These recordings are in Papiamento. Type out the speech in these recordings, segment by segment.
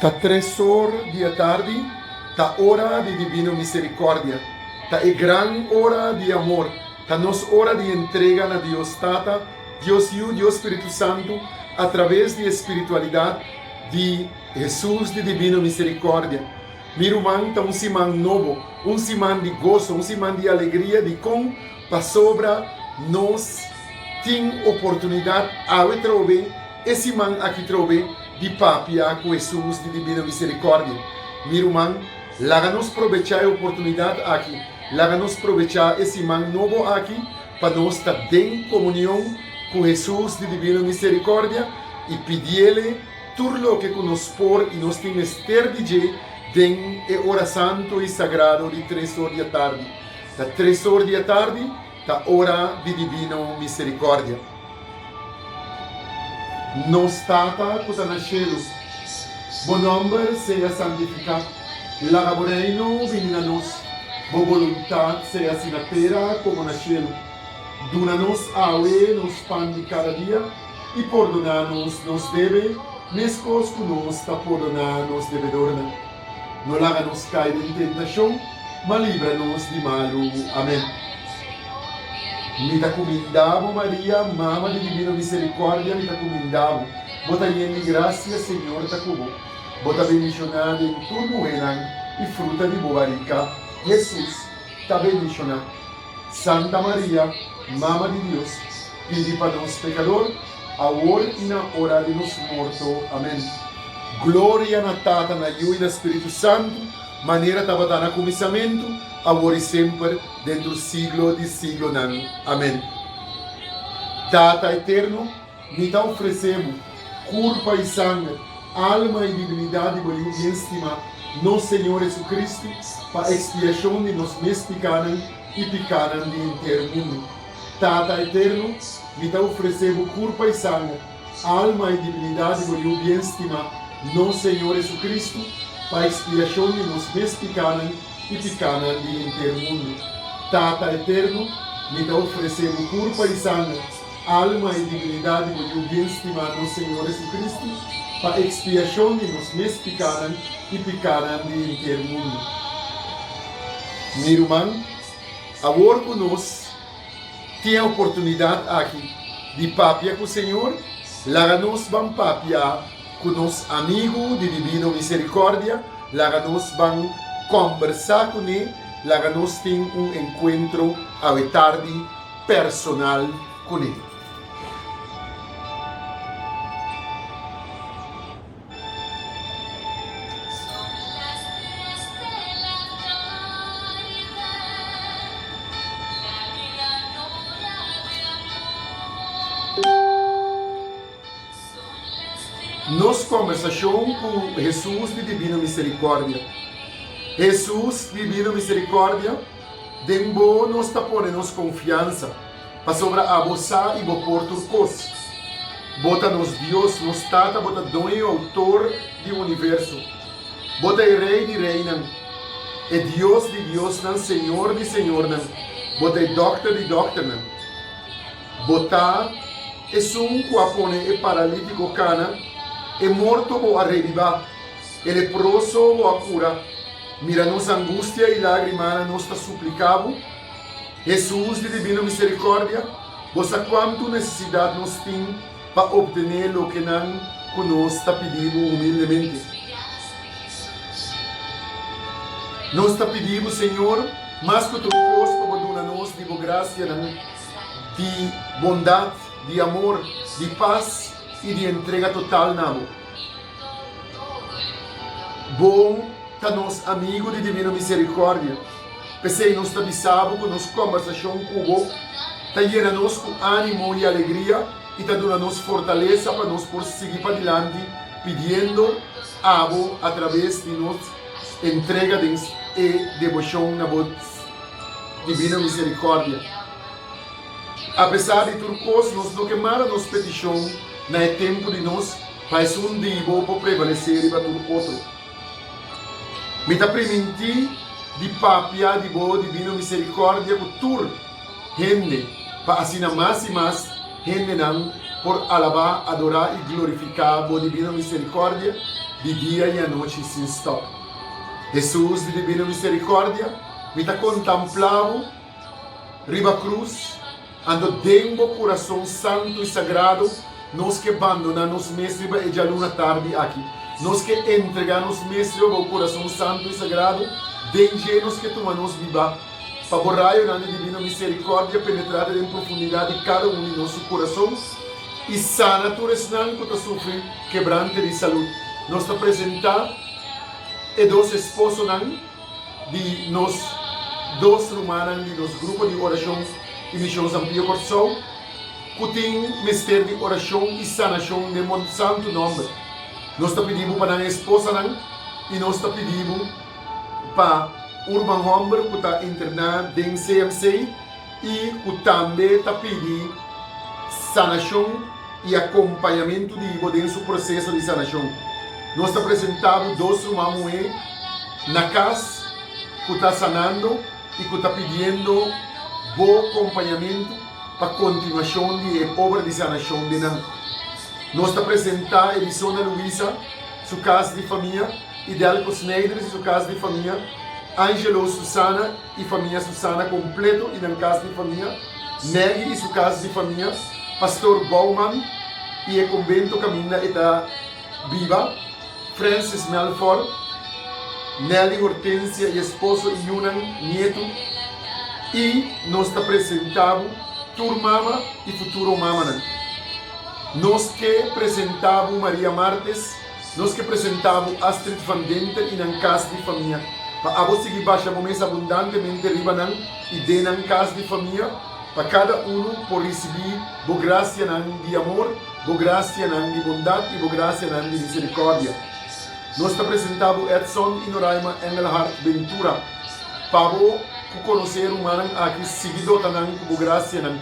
Ta tres or di atardi, ta ora di Divino Misericordia, ta e gran ora di amor, ta nos ora di entrega na Dios Tata, Dios Yu, Dios Spiritu Santu, a traves di e spiritualidad di Hesus di Divino Misericordia. Mi ruman, ta un siman nobo, un siman di goso, un siman di alegria, dikon? Pasobra nos tin oportunidat awe trobe, e siman aki trobe, di papia ku Hesus di Divino Misericordia. Mi ruman, laga nos probechá e oportunidat aki, laga nos probechá e siman nobo aki pa nos ta den komunion ku Hesus di Divino Misericordia i pidiele tur loke ku nos por i nos tin mester di dje den e ora santu i sagrado di tres or di atardi. Ta tres or di atardi, ta ora di Divino Misericordia. Nos Tata ku ta na shelu, Bo nòmber sea santifiká. Laga Bo Reino bini na nos. Bo boluntat sea hasi na tera komo na shelu. Duna nos awe nos pan di kada dia, i pordoná nos nos debe, meskos ku nos ta pordoná nos debedornan. No laga nos kai den tentashon, ma libra nos di malu. Amen. Mi ta kuminda bo, Maria, Mama di Divino Misericordia, mi ta kuminda bo. Bo ta yen di grasia, Señor ta ku bo. Bo ta bendishoná den tur muhénan, i fruta di bo barika, Hesus, ta bendishoná. Santa Maria, Mama di Dios, pidi pa nos pekador, awor i na ora di nos morto. Amen. Gloria na Tata, na Yu i na Spiritu Santu, manera tabata na kuminsamentu, awor i semper, den tur siglo di siglonan. Amen. Tata Eterno, Mi ta ofresé bo, kurpa i sanger, alma i dibinidat di bo Yu bien stimá, nos Señor Jesucristo, pa ekspiashon di nos mes pikánan i pikánan di henter mundu. Tata Eterno, mi ta ofresé bo kurpa i sanger, alma i dibinidat di bo Yu bien stimá, nos Señor Jesucristo, pa ekspiashon di nos mes pikánan i pikánan di henter mundu. Tata Eterno, mi ta ofresé bo kurpa i sanger, Alma i divinidad di bo Yu bien stimá nos Señor Jesucristo, pa expiacion di nos mes picanan i picanan di henter mundu. Mi ruman, awor cu nos tin e oportunidad aki di papia cu Señor, laga nos ban papia cu nos amigu di Divino Misericordia, laga nos ban combersa cune, laga nos tin un encuentro awe tardi personal kuné. Nos kombersashon ku Hesus di Divino Misericordia Hesus Divino Misericordia. Den bo nos ta pone nos konfiansa, pasobra abo sa i bo por tur kos. Bo ta nos Dios, nos Tata, bo ta Doño i Outor di universo. Bo ta e Rei di reinan, e Dios di diosnan, Señor di señornan. Bo ta e Dòkter di dòkternan. Bo ta Esun ku a pone e paralítiko kana, e morto bo a rebibá, e leproso bo a kura. Mira nos angustia i lágrimanan, nos ta supliká bo, Hesus di Divino Misericordia, bo sa kuantu nesesidat nos tin pa optené lokenan ku nos ta pidi bo humildemente. Nos ta pidi bo, Señor, mas ku tur kos pa bo duna nos di bo grasianan di bondat, di amor, di pas i di entrega total na bo. Bo ta nos amigu di Divino Misericordia, p'esei nos ta bisa bo ku nos kombersashon ku bo ta yena nos ku ánimo i alegria i ta duna nos fortalesa pa nos por sigui padilanti pidiendo abo atraves di nos entrega den e deboshon na bo Divino Misericordia. Apesar di tur kos, nos no ke mara nos petishon na e tempu di nos pa esun di bo por prevalesé riba tur otro. Mi ta primintí di papia di bo divino miserikòrdia ku tur hende, pa asina mas i mas hendenan por alabá, adorá i glorifiká bo divino miserikòrdia. Di dia i anochi sin stòp. Hesus di Dibino Miserikòrdia, mi ta kontamplá Bo riba krus, anto den Bo kurason santu i sagrado nos ke bandoná nos mes riba e djaluna tardi aki. Nos ke entregá nos mes riba Bo kurason santu i sagrado, den dje nos ke tuma nos bibá. Pa Bo rayonan di Dibino Miserikòrdia penetrá te den profundidat di kada un di nos su kurason i sana tur esnan ku ta sufri kebrante di salud. Nos ta presentá e dos esposonan di nos dos rumannan di nos grupo di orashon i Mishon San Pio Kòrsou ku tin mester di orashon i sanashon den Bo santu nòmber. Nos ta pidi Bo pa nan esposanan i nos ta pidi Bo pa un ruman hòmber ku ta interná den CMC i ku tambe ta pidi sanashon i akompañamentu di bo den su proseso di sanashon. Nos ta presentá bo dos ruman muhé na kas ku ta sanando i ku ta pidiendo bo kompañamentu pa kontinuashon di e obra di sanashon den nan. Nos ta presentá Elisona Luisa, su kas di famia, Idelco Snijders i su kas di famia, Angelo Susana i famia Susana kompleto i nan kas di famia, Maggie i su kas di famia, Pastor Bouwman i e kombento kaminda e ta biba, Francis Melfor, Nelly Hortensia i esposo i yunan, nietu, i nos ta presentá bo tur mama i futuro mamanan. Nos ke presentá bo Maria Martes. Nos ke presentá bo Astrid van Denter i nan kas di famia. Pa abo sigui basha bo mes abundantemente riba nan i den nan kas di famia, pa kada unu por risibí bo grasianan di amor, bo grasianan di bondat i bo grasianan di miserikòrdia. Nos ta presentá bo Edson i Noraima Engelhardt Ventura. Pa bo ku konosé e rumannan aki, sigui dota nan ku bo grasianan,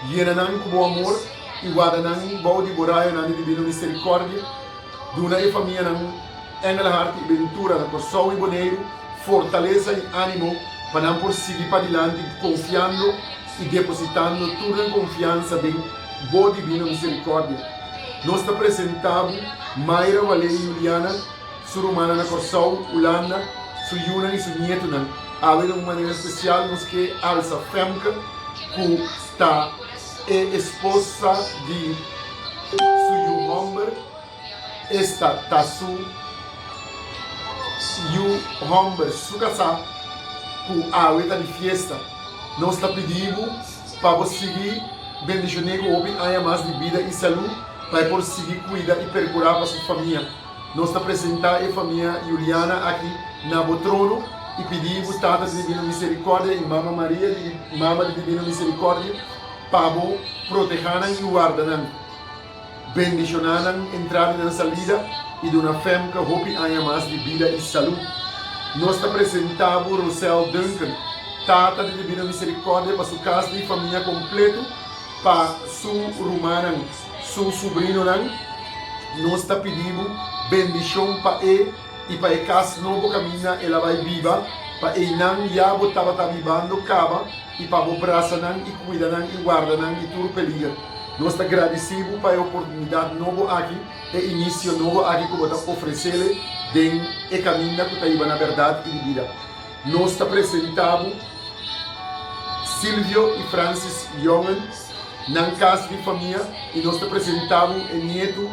yena nan ku bo amor i warda nan bou di bo rayonan di dibino miserikòrdia. Duna e famianan Engelhardt i Ventura na Kòrsou i Boneiru fortalesa i ánimo pa nan por sigui padilanti konfiando i depositando tur nan konfiansa den Bo Divino Miserikòrdia. Nos ta presentá bo Mayra Walé Juliana, su rumannan na Kòrsou, Hulanda, su yunan i su nietunan. Awe na un manera spesial nos ke alsa Femke ku ta e esposa di su yu hòmber. Esta ta su yu hòmber su kasá ku awe ta di fiesta. Nos ta pidi bo pa bo sigui bendishon'é ku hopi aña mas di bida i salú pa e por sigui kuida i perkurá pa su famia. Nos ta presentá e famia Juliana aki na bo trono i pidi bo, Tata di Divino Miserikòrdia i Mama Maria di Mama di Divino Miserikòrdia, pa bo protehá nan i warda nan. Bendishoná nan entrada i nan salida i duna Femke hopi aña mas di bida i salú. Nos ta presentá bo Rosel Duncan, tata di Divino Misericordia pa su kas di famia kompleto, pa su rumannan, su subrinonan. Nos ta pidi bo bendishon pa e i pa e kas nobo kaminda el a bai biba, pa einan ya bo tabata bibando kaba. i pa bo brasa nan i kuida nan i warda nan di tur peliger. Nos ta gradisí bo pa e oportunidat nobo aki, e inisio nobo aki ku bo ta ofresele den e kaminda ku ta hiba na bèrdat i di bida. Nos ta presentá bo Silvio i Francis Jongen, nan kas di famia, i nos ta presentá bo e nietu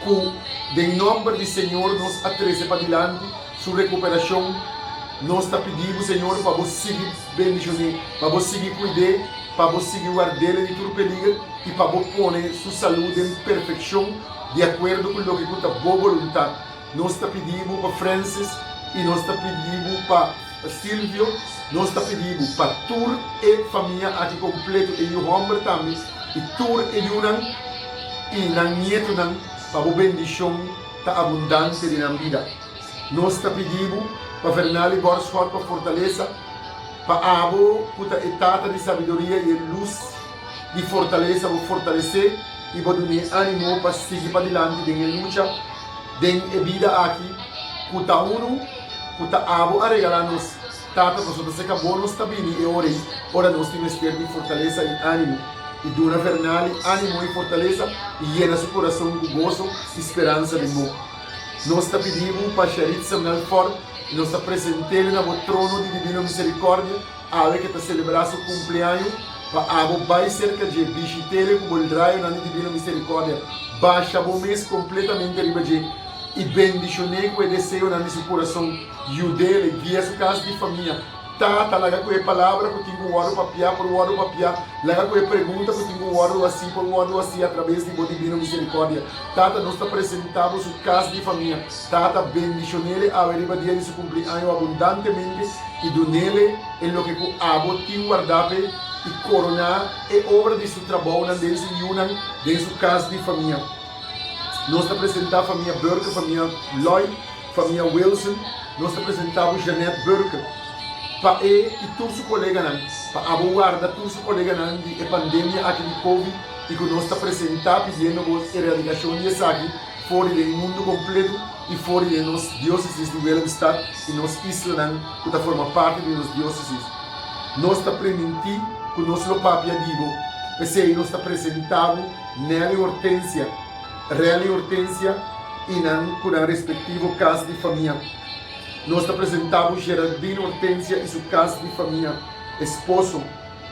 ku den nòmber di Señor nos a trese padilanti. Su rekuperashon. Nos ta pidi bo, Señor, pa bo sigui bendishon'é, pa bo sigui kuid'é, pa bo sigui ward'é di tur peliger i pa bo pone su salú den perfekshon di akuerdo ku loke ku ta bo boluntat. Nos ta pidi bo pa Francis i nos ta pidi bo pa Silvio. Nos ta pidi bo pa tur e famia aki kompleto, e yu hòmber tambe i tur e yunan i nan nietunan, pa bo bendishon ta abundante den nan bida. Nos ta pidi bo pa Vernali Borschot pa fortalesa, pa abo ku ta e tata di sabiduria i e lus di fortalesa bo fortalesé i bo dun'é ánimo pa sigui padilanti den e lucha den e bida aki ku ta unu ku ta abo a regalá nos. Tata, pasobra ta seka bo nos ta bini e ora ei ora nos tin mester di fortalesa i ánimo. I duna Vernali ánimo i fortalesa i yena su kurason ku goso i speransa den bo. Nos ta pidi Bo pa Sharitza Melfort i nos ta present'el na Bo trono di Divino Miserikòrdia awe ke ta selebrá su kumpleaño, pa abo bai serka dje, bishit'el ku bo rayonan di Divino Miserikòrdia, basha bo mes kompletamente riba dje i bendishon'é ku e deseonan di su kurason, yud'el, guia su kas di famia. Tata, laga ku e palabra ku tin ku wòrdu papiá por wòrdu papiá. Laga ku e pregunta ku tin ku wòrdu hasí por wòrdu hasí atrabes di bo dibino miserikòrdia. Tata, nos ta presentá bo su kas di famia. Tata, bendishon'ele awe riba dia di su kumpliaño abundantemente i dun'ele e loke ku abo tin wardá p'e i koroná e obra di su trabounan den su yunan den su kas di famia. Nos ta presentá famia Burke, famia Lloyd. Famia Wilson, nos ta presenta bo Jeanette Burke pa e i tur su koleganan, pa abo warda tur su koleganan di e pandemia aki di Covid i ku nos ta presenta pidiendo bo eradikashon di esaki for di den mundu kompletu i for di den nos diosesis di Willemstad i nos islanan ku ta forma parti di nos diosesis. Nos ta priminti ku nos lo papia di bo, p'esei nos ta presenta bo Nelly Hortensia. Relly Hortensia i nan ku nan respektivo kas di famia. Nos ta presentá bo Geraldine Hortensia i su kas di famia, esposo.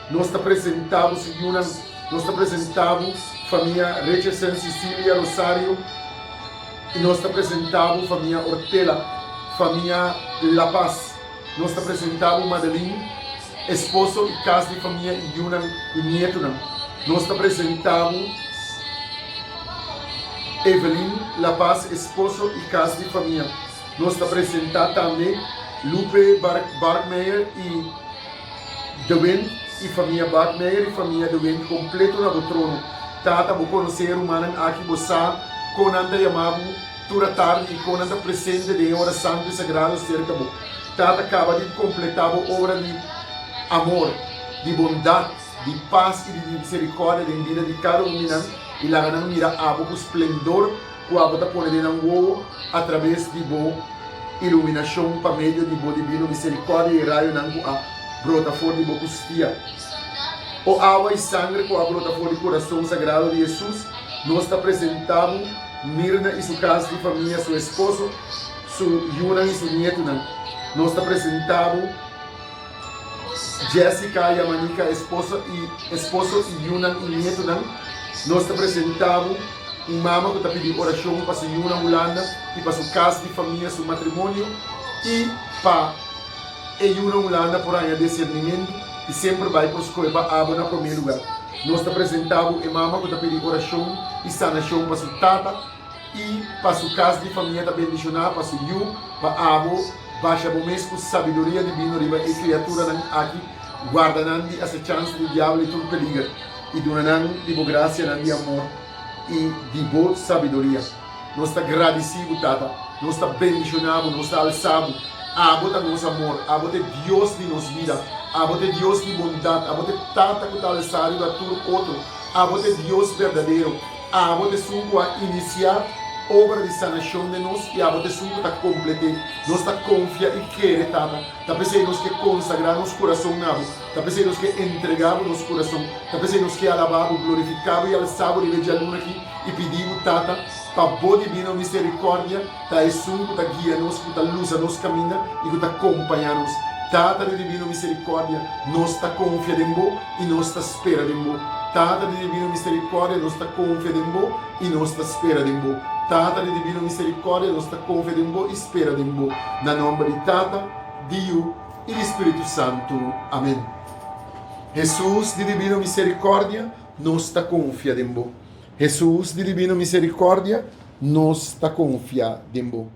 Nos ta presentá bo su yunan. Nos ta presentá bo famia Richardson, Cecilia, Rosario i nos ta presentá bo famia Ortela, famia La Paz. Nos ta presentá bo Madeline, esposo i kas di famia i yunan i nietunan. Nos ta presentá bo Evelyn La Paz, esposo i kas di famia. Nos ta presentá tambe Lupe Barkmeijer i De Wind i famia Barkmeijer i famia De Wind kompleto na bo trono. Tata, bo konosé e rumannan aki, bo sa kon nan ta yama bo tur atardi i kon nan ta presente den e ora santu i sagrado serka bo. Tata kaba di kompletá bo obra di amor, di bondat, di pas i di miserikòrdia den bida di kada un di nan i laga nan mira abo ku splendor ku abo ta pone den nan wowo atraves di bo iluminashon pa medio di bo dibino miserikòrdia i rayonan ku a brota for di bo kustia. O awa i sangre ku a brota for di kurason sagrado di Hesus, nos ta presentá bo Mirna i su kas di famia, su esposo, su yunan i su nietunan. Nos ta presentá bo Jessica Yamanika, esposo i esposo i yunan i nietunan. Nos ta presentá bo un mama ku ta pidi orashon pa su yunan Hulanda i pa su kas di famia, su matrimonio i pa e yunan Hulanda por haña disernimentu i semper bai por skohe pa abo na promé lugá. Nos ta presentá bo e mama ku ta pidi orashon i sanashon pa su tata. I pa su kas di famia ta bendishoná, pa su yu, pa abo, basha bo mes ku sabiduria dibino riba e kriaturanan aki, guarda nan di asechansa di diabel i tur peliger, i duna nan di bo grasianan di amor i di bo sabiduria. Nos ta gradisí bo, Tata, nos ta bendishoná bo, nos ta alsá bo. Abo ta nos amor, abo ta e Dios di nos bida, abo ta e Dios di bondat, abo ta e Tata ku ta alsá riba tur otro, abo ta e Dios berdadero. Abo ta esun ku a inisiá obra di sanashon den nos i abo ta esun ku ta komplet'é. Nos ta konfia i kere, Tata. Ta p'esei nos ke konsagrá nos kurason na bo. Ta p'esei nos ke entregá bo nos kurason. Ta p'esei nos ke alabá bo, glorifiká bo i alsá bo riba e djaluna akí i pidí bo, Tata, pa bo dibino miserikòrdia ta esun ku ta guia nos, ku ta lusa nos kaminda i ku ta kompañá nos. Tata di dibino miserikòrdia, nos ta konfia den bo i nos ta spera den bo. Tata di dibino miserikòrdia, nos ta konfia den bo i nos ta spera den bo. Tata di dibino miserikòrdia, nos ta konfia den bo i spera den bo. Na nòmber di Tata, di Yu i di Spiritu Santu. Amen. Hesus di dibino miserikòrdia, nos ta konfia den bo. Hesus di dibino miserikòrdia, nos ta konfia den bo.